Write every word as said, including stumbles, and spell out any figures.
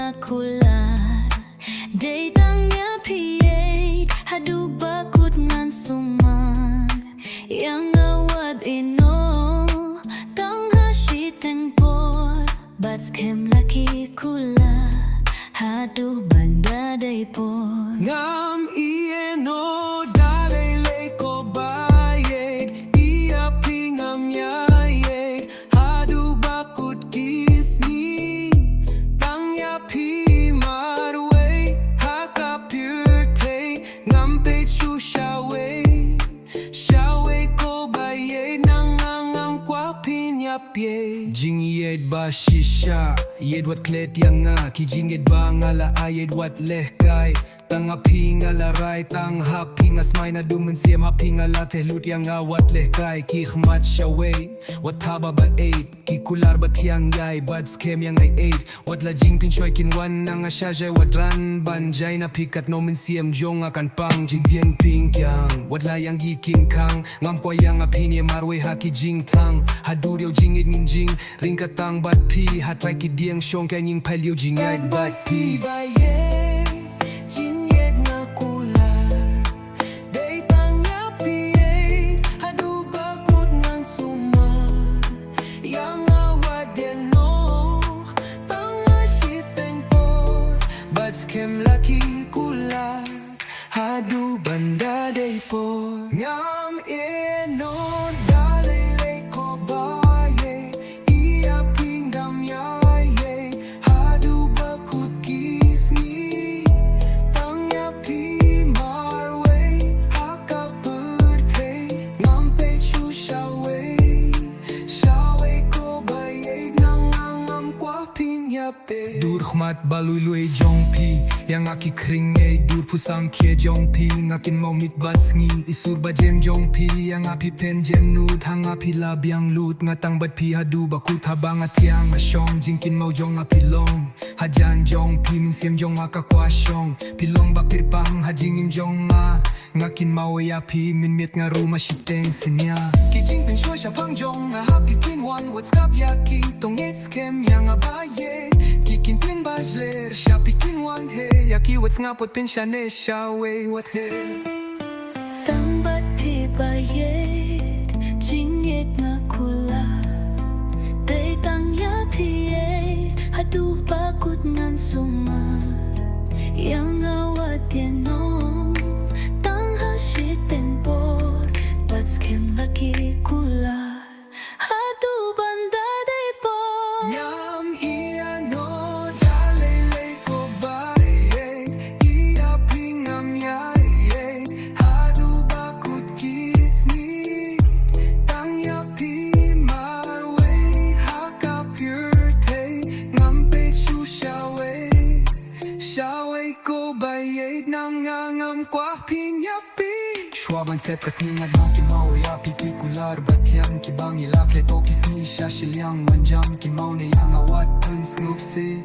Kular, dei tang ïa phi ïeit, haduh ba kut ngan sumar. Ïa nga wat ïehnoh, tang ha shiteng por. Bad skhem la ki kular, haduh ban da dei por. Ngam ïehnoh da lei lei ko ba ïeit, ïa phi ngam ïaid, haduh ba kut ki sngi. Tang ïa phi marwei, ha ka pyrthei, ngam peit shuh shawei. Shawei ko ba ïeit, na nga ngam kwah phin ïa peit. Jingïeit ba shisha, ïeit wat klet ïa nga, ki jingïeit ba nga la ai, ïeit wat lehkai. Tang ha phi nga la rai, tang ha phi nga smai, naduh mynsiem ha phi nga la teh lut, ïa nga wat lehkai. Ki khmat shawei, wat thaba ba ïeit, ki kular ba thiang ïai, bad skhem ïa nga ïeit. Wat la jingpynshoi kin wan, na nga shah jai, wat ran ban jai na phi, katno mynsiem jong nga kan pang. Jingpyeng pynkiang, wat la ïa ngi kin khang, ngam kwah ïa nga phin ïa marwei ha ki jingthang. Haduh ïa u jingïeit ngin jing, ring ka tang bad phi, ha trai ki dieng shong ka nyngkong, pyrshah ïa u jingïaid bad phi. Ba ïeit, jingïeit nga kular, dei tang ïa phi ïeit, haduh ba kut ngan sumar. Ïa nga wat ïehnoh, tang ha shiteng por. Bad skhem la ki kular, haduh ban da dei por. Ngam ïehnoh da lei lei ko ba ïeit, ïa phi ngam ïaid, haduh ba kut ki sngi. Tang ïa phi marwei, ha ka pyrthei, ngam peit shuh shawei. Shawei ko ba ïeit, na nga ngam kwah phin ïa peit. Dur khmat ba lui lui jong phi, ïa nga ki khring ei, dur phuh samkhie jong phi, nga kynmaw miet bad sngi. I sur ba jem jong phi, ïa nga phi pynjem nud, ha nga phi la biang lut. Nga tang bad phi haduh ba kut, haba nga thiang nga shong, jingkynmaw jong nga phi long. Hajan jong phi mynsiem jong nga ka kwah shong, phi long ba kyrpang ha jingim jong nga. Nga kynmaw ïa phi mynmiet nga rung ha shiteng synñia. Ki jingpynshoi shaphang jong nga ha phi kin wan, wat sngap ïa ki, to ngeit skhem ïa nga ba ïeit. Ki kin pynbajler sha phi kin wan, heh ïa ki, wat sngap wat pynshane, shawei wat heh. Tang bad phi ba ïeit, jingïeit nga kular, dei tang ïa phi ïeit, haduh ba kut ngan sumar. Ïa nga wat ïehnoh, tang ha shiteng por. Bad skhem la ki kular, haduh ban da dei por. Ngam ïehnoh da lei lei ko ba ïeit, ïa phi ngam ïaid, haduh ba kut ki sngi. Tang ïa phi marwei, ha ka pyrthei, ngam peit shuh shawei. Shawei ko ba ïeit, na nga ngam kwah phin ïa peit. Shuwa ban sep ka sngi nga dang kynmaw ïa phi, ki kular ba thiang kiba ngi la klet, to ki sngi sha shiliang, wan jam kynmaw ne ïa nga, wat pynsngewsih.